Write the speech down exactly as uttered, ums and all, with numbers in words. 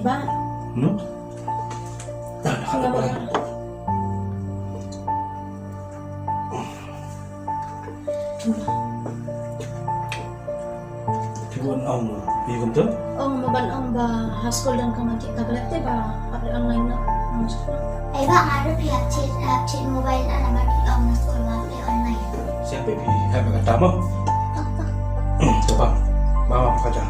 Ba. Hmm? Dah, dah, dah, dah. Phi wan ong ïa kumta? Ong mo ban ong ba ha skul don kawei ka balet te ba hap leh online noh. Ei ba nga ruh phi hap check, hap check mobile na namar phi ong na skul ba hap leh online. Siapa phi hap kata mo? Tok tok. Coba. Mama buka aja.